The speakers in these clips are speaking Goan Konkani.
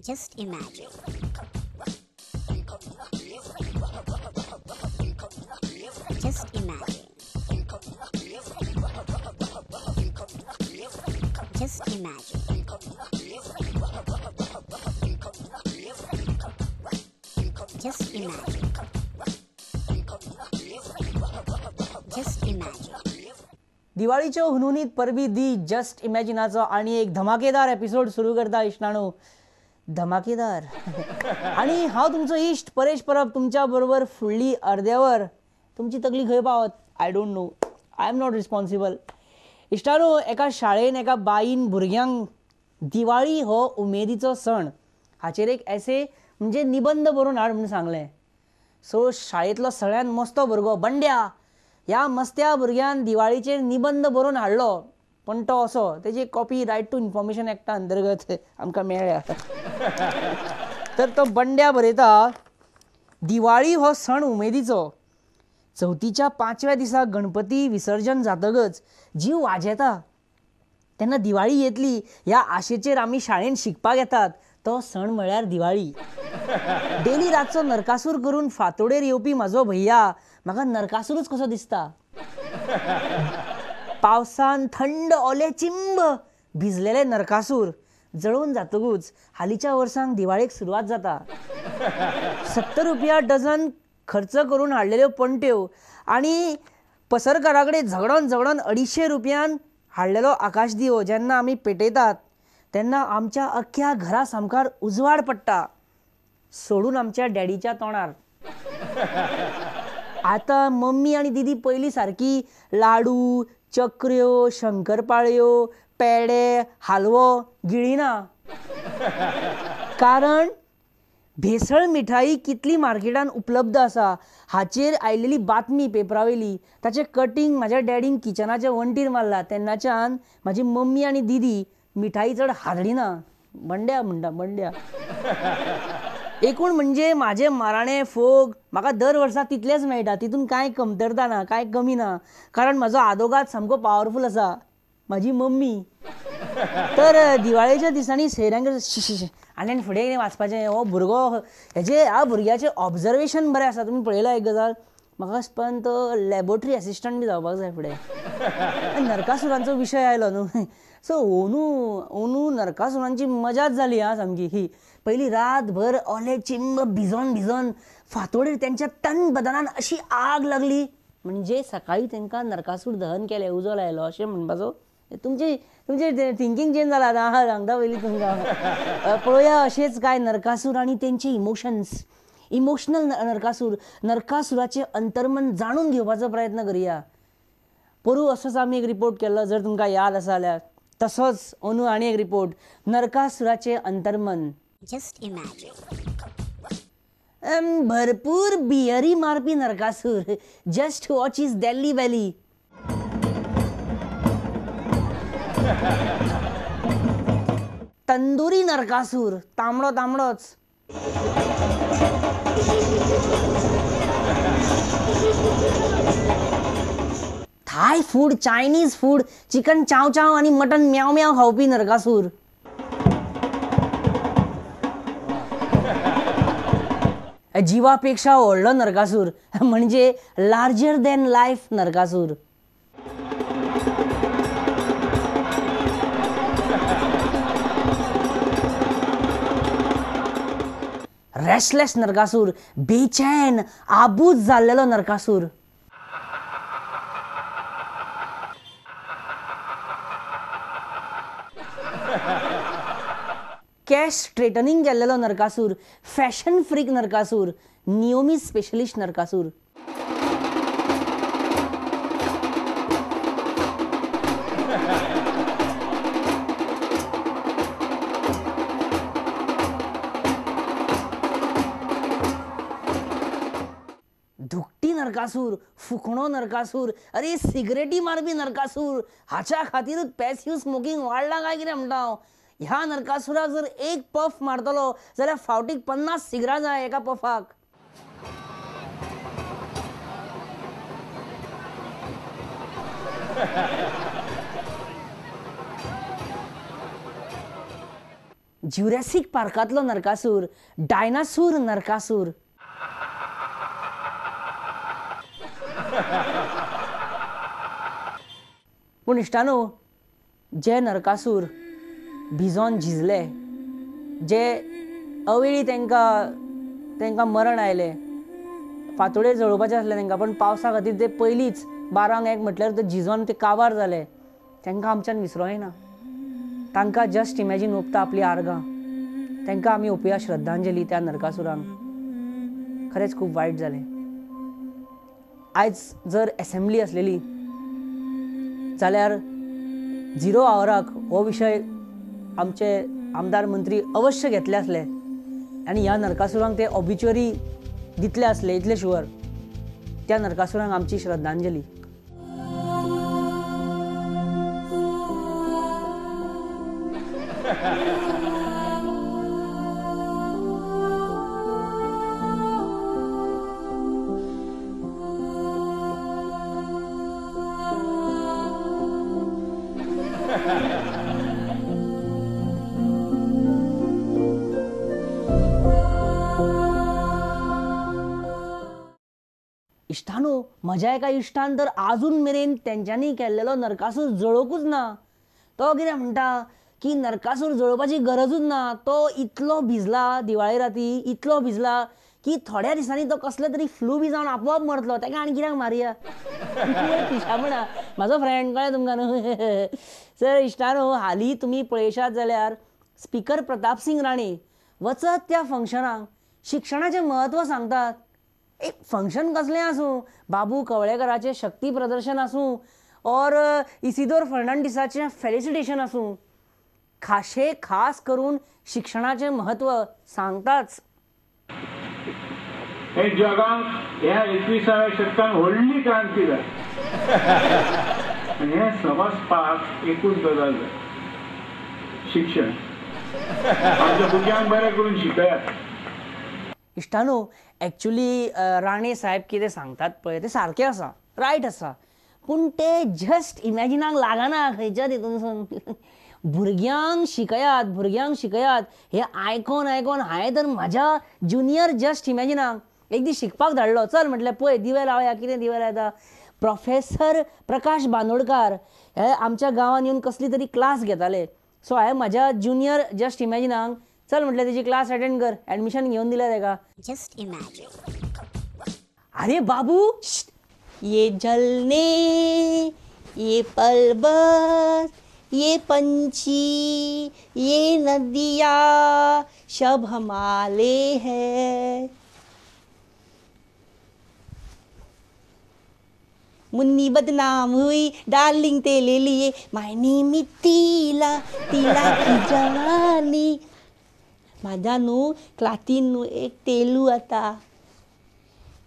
Just imagine. Just imagine. Just imagine. Just imagine. Just imagine. दिवाळीच्यो हुनहुनीत परबी दी जस्ट इमॅजिनाचो आनी एक धमाकेदार एपिसोड सुरू करता इश्टाणू, धमाकेदार. आनी हांव तुमचो इश्ट परेश परब तुमच्या बरोबर फुडली अर्देवर. तुमची तकली खंय पावत I don't know, I am not responsible. इश्टानो, एका शाळेन एका बाईन भुरग्यांक दिवाळी हो उमेदीचो सण हाचेर एक एसे म्हणजे निबंद बरोवन हाड म्हूण सांगलें. सो शाळेंतलो सगळ्यांत मस्तो भुरगो बंड्या ह्या मस्त्या भुरग्यान दिवाळीचेर निबंद बरोवन हाडलो, पण तो असो तेजी कॉपी रायट टू इन्फॉर्मेशन एक्टा अंतर्गत आमकां मेळ्ळ्या. तर तो बंड्या बरयता, दिवाळी हो सण उमेदीचो. चवथीच्या पांचव्या दिसा गणपती विसर्जन जातकच जीव वाजेता तेन्ना दिवाळी येतली ह्या आशेचेर आमी शाळेंत शिकपाक येतात. तो सण म्हळ्यार दिवाळी. डेली रातचो नरकासूर करून फांतोडेर येवपी म्हाजो भैया म्हाका नरकासूरच कसो दिसता. पावसान थंड ओले चिंब भिजलेले नरकासूर जळोवन जातकूच हालींच्या वर्सांक दिवाळेक सुरवात जाता. 70 रुपया डझन खर्च करून हाडलेल्यो पणट्यो आनी पसरकारा कडेन झगडोन झगडोन 250 रुपयान हाडलेलो आकाशदिवो जेन्ना आमी पेटयतात तेन्ना आमच्या अख्ख्या घरा सामकार उजवाड पडटा, सोडून आमच्या डॅडीच्या तोंडार. आतां मम्मी आनी दिदी पयलीं सारकी लाडू, चकऱ्यो, शंकरपाळयो, पेडे, हालवो गिळिना, कारण भेसळ मिठाई कितली मार्केटान उपलब्ध आसा हाचेर आयलेली बातमी पेपरावयली ताचें कटींग म्हाज्या डॅडीन किचनाच्या वण्टीर मारला. तेन्नाच्यान म्हाजी मम्मी आनी दिदी मिठाई चड हाडलिना. बंड्या म्हणटा बंड्या. एकूण म्हणजे म्हाजे माराणे फोग म्हाका दर वर्सा तितलेच मेळटा, तितून कांय कमतरता ना, कांय कमी ना, कारण म्हाजो आदोगाद सामको पावरफूल आसा, म्हाजी मम्मी. तर दिवाळेच्या दिसांनी सैऱ्यांगेर शी आनी फुडें कितें वाचपाचें, हो भुरगो हेजे ह्या भुरग्याचें ऑब्जर्वेशन बरें आसा. तुमी पळयलां एक गजाल, म्हाका दिसता तो लॅबोरेटरी एसिस्टंट बी जावपाक जाय फुडें. नरकासुरांचो विशय आयलो न्हू, सो ओनू ओनू नरकासुरांची मजाच जाली आं सामकी. ही पयली रातभर ओले चिंब भिजोन भिजोन फांतोडेर तेंच्या तन बदनान अशी आग लागली म्हणजे सकाळी तेंकां नरकासूर दहन केलें, उजो लायलो अशें म्हणपाचो. तुमची तुमचें थिंकींग चेंज जाला आतां, सांगता पयलीं तुमकां. पळोवया अशेंच कांय नरकासूर आनी तेंचे इमोशन्स, इमोशनल नरकासूर, नरकासुराचें अंतर्मन जाणून घेवपाचो प्रयत्न करुया. पोरूं असोच आमी एक रिपोर्ट केल्लो, जर तुमकां याद आसा जाल्यार, तसोच अंदू आनी एक रिपोर्ट, नरकासुराचें अंतर्मन. Just imagine. भरपूर बियरी मारपी Narakasur, just watch his Delhi belly. Tandoori Narakasur, तांबडो तांबडोच. Thai food, Chinese food, chicken chow chow आनी मटन म्याव म्याव खावपी नरकासूर. जिवापेक्षा व्हडलो नरकासूर म्हणजे larger than life Narakasur. Restless Narakasur, बेचैन आबूज जाल्लेलो नरकासूर. कॅश स्ट्रेटनिंग केल्लेलो नरकासूर, फॅशन फ्रीक नरकासूर, नियोमी स्पेशलिस्ट नरकासूर. धुकटी नरकासूर, फुकणो नरकासूर, अरे सिगरेटी मारपी नरकासूर. हाच्या खातीरूच पॅसिव स्मोकींग वाडलां काय कितें म्हणटा हांव. ह्या नरकासुराक जर एक पफ मारतलो जाल्यार फावटीक 50 सिगरां जाय एका पफाक. ज्युरॅसिक पार्कांतलो नरकासूर, डायनासूर नरकासूर. पूण इश्टानो, जे नरकासूर भिजोन झिजले, जे अवेळी तांकां मरण आयलें, फांतोडेर जळोवपाचें आसलें तांकां, पण पावसा खातीर ते पयलींच 12-1 म्हटल्यार ते झिजोन ते काबार जाले, तांकां आमच्यान विसरों येना. तांकां जस्ट इमॅजीन ओंपता आपली आर्गां, तांकां आमी ओंपुया श्रद्धांजली त्या नरकासुरांक. खरेंच खूब वायट जालें. आयज जर एसेंब्ली आसलेली जाल्यार 0 आवराक हो विशय आमचे आमदार मंत्री अवश्य घेतले आसले आनी ह्या नरकासुरांक ते ऑबिच्युअरी दितले आसले, इतले शुअर. त्या नरकासुरांक आमची श्रद्धांजली. इश्टानो, म्हज्या एका इश्टान तर आजून मेरेन तेंच्यांनी केल्लेलो नरकासूर जळोवकूच ना. तो कितें म्हणटा की नरकासूर जळोवपाची गरजूच ना, तो इतलो भिजला दिवाळे राती, इतलो भिजला की थोड्या दिसांनी तो कसले तरी फ्लू बी जावन आपोआप मरतलो, ताका आनी कित्याक मारया. पिशापणा म्हाजो फ्रेंड, कळ्ळें तुमकां न्हू. सर इश्टानो, हालीं तुमी पळयशात जाल्यार स्पिकर प्रतापसिंग राणे वचत त्या फंक्शनाक शिक्षणाचें म्हत्व सांगतात. एक फंक्शन कसलें आसूं, बाबू कवळेकराचें शक्ती प्रदर्शन आसूं ऑर इसिदोर फर्नांडीसाचें फेलिसिटेशन आसूं, खाशे खास करून शिक्षणाचें म्हत्व सांगताच. हे जगाक ह्या 21व्या शतकान व्हडली क्रांती जाय आनी हें समजपाक एकूच गजाल जाय, शिक्षण. आमच्या भुरग्यांक बरें करून शिकयात. इश्टानो, एक्चुली राणे साहेब कितें सांगतात पळय तें सारकें आसा, रायट आसा, पूण ते जस्ट इमॅजिनाक लागना खंयच्याच हितूनसून. भुरग्यांक शिकयात, भुरग्यांक शिकयात हें आयकोन आयकोन हांवें तर म्हाज्या ज्युनियर जस्ट इमॅजिनाक एक दीस शिकपाक धाडलो. चल म्हटलें पळय दिवे लावया, कितें दिवे लायता. प्रोफेसर प्रकाश बांदोडकार हे आमच्या गांवांत येवन कसली तरी क्लास घेताले. सो हांवें म्हाज्या ज्युनियर जस्ट इमॅजिनाक चल म्हटलें तेजी क्लास अटेंड कर, एडमिशन घेवन दिलें तेका. Just imagine. अरे बाबू, ये जलने ये पलबत ये पंछी ये नदिया सब हमारे है. मुन्नी बदनाम हुई डार्लिंग तेरे लिए, my name is तिला तिला की जवानी. म्हाज्या न्हू क्लातीन न्हू एक तेलू आतां,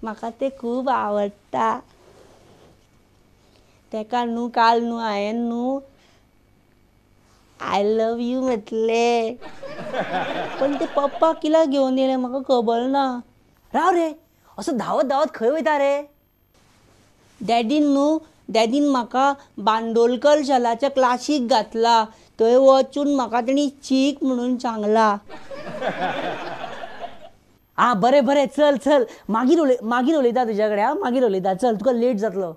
म्हाका तें खूब आवडटा. तेका न्हू काल न्हू हांवें न्हू I love you म्हटलें, पण ते पप्पा कित्याक घेवन येयले म्हाका खबर ना. राव रे, असो धांवत धांवत खंय वयता रे? डॅडीन न्हू, डॅडीन म्हाका बांदोलकर शालाच्या क्लासीक घातला, थंय वचून म्हाका तेणी चीक म्हणून सांगला. आं बरें बरें, चल चल, मागीर उलय, मागीर उलयता तुज्या कडेन. आं मागीर उलयता, चल तुका लेट जातलो.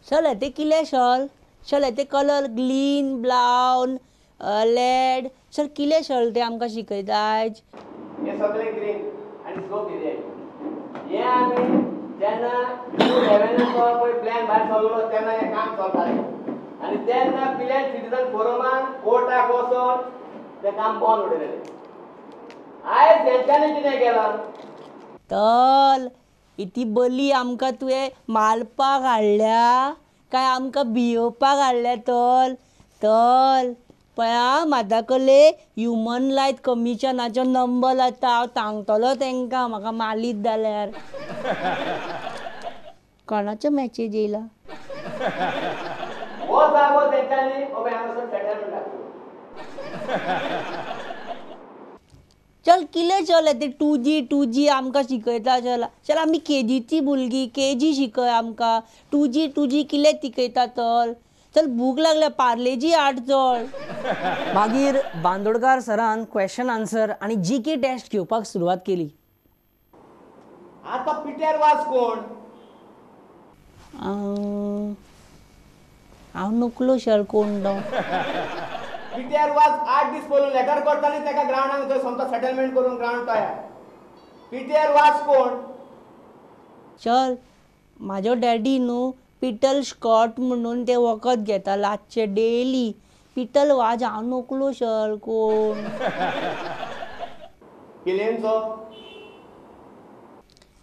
चल ते कितें शॉल, चल ते colour green brown red, sir कितें शॉल ते आमकां शिकयता आयज. हे सगळे ग्रीन आनी स्लो कितें हे आमी जेन्ना 2011 पळय प्लॅन भायर सरलो तेन्ना हें काम चलतालें आनी तेन्ना पिलेन सिटीजन फोरमान कोर्टाक वचोन तें काम बंद उडयलेलें. आयज तेंच्यांनी कितें केलां? तल इती बली आमकां तुवें मारपाक हाडल्या काय आमकां भियोवपाक हाडल्या? तल तल पळया म्हाज्या कडेन ह्युमन रायट कमिशनाचो नंबर आसा, हांव सांगतलो तेंकां म्हाका मारीत जाल्यार. कोणाचो मॅसेज येयला? हो जागो तेंच्यांनी हांगासर सेटलमेंट दाखयलो. चल कितें चल ते 2G 2G आमकां शिकयता. चल चल आमी केजीची भुरगीं, केजी शिकय आमकां. 2G 2G कितें शिकयता? चल चल भूक लागल्या, पार्लेजी हाड चल. मागीर बांदोडकार सरान क्वेश्चन आन्सर आनी जी के टेस्ट घेवपाक सुरवात केली. आतां पिटर वाज कोण? हांव नकलो सर कोण तो. पिटर वाज 8 दीस पयलू लेटर करता न्ही ताका ग्रावंडाक थंय सोमतो सेटलमेंट करून ग्रावंड तयार. पिटर वाज कोण? सर म्हाजो डॅडी न्हू पिटल स्कॉट म्हणून ते वखद घेता रातचे डेली. पिटल वाज हांव नकलो सर कोण. पिलेंचो?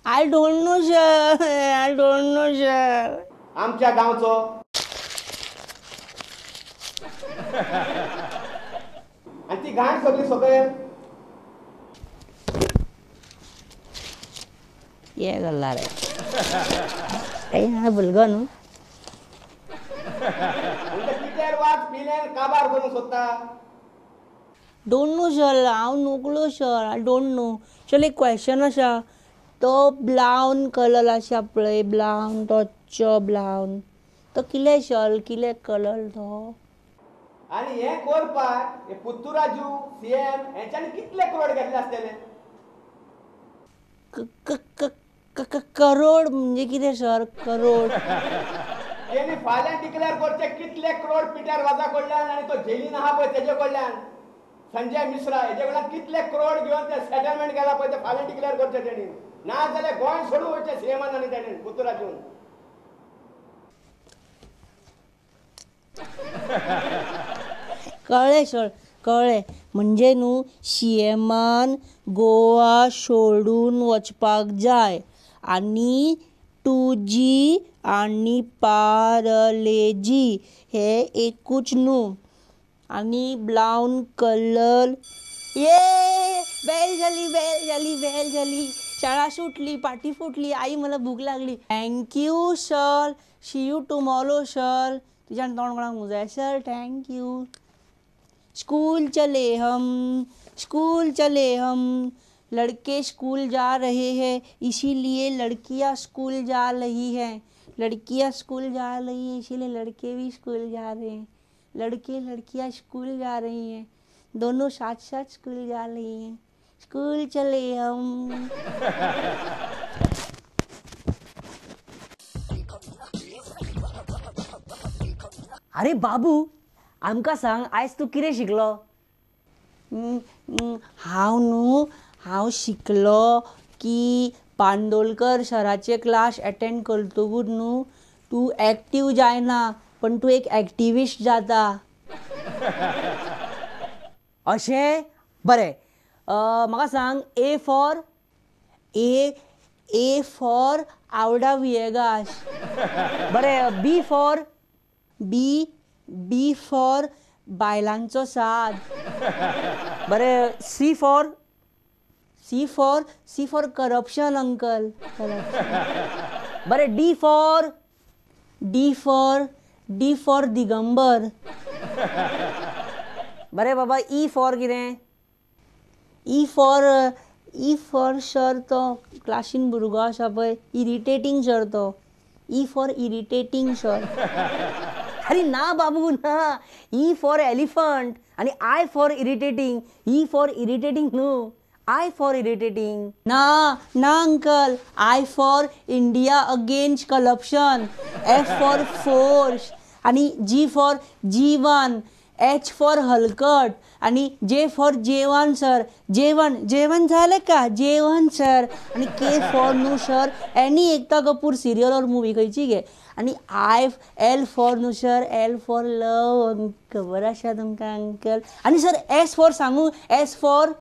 I don't know sir, I don't know sir. आमच्या गांवचो? आनी ती घाण सगळी सकयल. ये गल्ला रे हा भुरगो न्हू. पिटर वाज पिलेन काबार करूंक सोदता. Don't know sir, हांव नकलो sir, I don't know. Sir एक क्वेश्चन आसा, तो ब्रावन कलर आसा पळय, ब्रावन तो च ब्रावन तो कितें सर, कितें कलर तो? आनी हें करपाक हे पुत्तुराजू सीएम हेंच्यांनी कितले करोड घेतले आसतले? करोड म्हणजे कितें सर? करोड तेणी फाल्यां डिक्लेअर करचे कितले करोड पिटर वाजा कडल्यान आनी तो जेलीन आहा पळय तेजे कडल्यान, संजय मिश्रा हेजे कडल्यान कितले करोड घेवन ते सेटलमेंट केला पळय ते फाल्यां डिक्लेअर करचे तेणी. ना जाल्यार गोंय सोडून वयचें सीएमान आनी तेणेन पुत्तुराजून. कळ्ळें सर, कळ्ळें. म्हणजे न्हू सीएमान गोवा सोडून वचपाक जाय आनी 2G आनी पार्लेजी हे एकूच न्हू. आनी ब्रावन कलर. ये बेल जाली, बेल जाली, बेल जाली. शाळा सुटली, पाटी फुटली, आई मला भूक लागली. Thank you sir, see you tomorrow sir. तुज्यान तोंड कोणाक जाय सर, thank you. School चले हम, स्कूल चले हम. लड़के स्कूल जा रहे हैं इसीलिए लड़कियां स्कूल जा रही हैं, लड़कियां स्कूल जा रही हैं इसीलिए लड़के भी स्कूल जा रहे हैं, लड़के लड़कियां स्कूल जा रही हैं, दोनों साथ साथ स्कूल जा रही हैं. स्कूल चले हम. अरे बाबू आमकां सांग आयज तूं कितें शिकलो? हांव न्हू, हांव शिकलो की बांदोडकर सराचे क्लास एटेंड करतकूच न्हू तूं एक्टीव जायना पण तूं एक एक्टिविस्ट जाता. अशें? बरें म्हाका सांग A for? A A for Avda Viegas. बरें B for? B B for बायलांचो साद. बरें C for? C for, C for corruption uncle, corruption. बरें D for? D for, D for Digambar. बरें बाबा ई फॉर कितें? E for, E for sir तो क्लासीन भुरगो आसा पळय इरिटेटींग सर तो, ई फॉर इरिटेटींग सर. अरे ना बाबू ना, ई फॉर एलिफंट आनी I for irritating. E for irritating न्हू, I for irritating. ना ना uncle, I for India against corruption, F for force आनी जी फॉर जीवन, एच फॉर हलकट आनी जे फॉर जेवण सर. जेवण, जेवण झालं का? जेवण सर. आनी के फॉर न्हू sir any Ekta Kapoor serial or movie खंयची गे. आनी I L for न्हू सर, एल फॉर लव, खबर आसा तुमकां अंकल. आनी सर एस फॉर सांगू? S for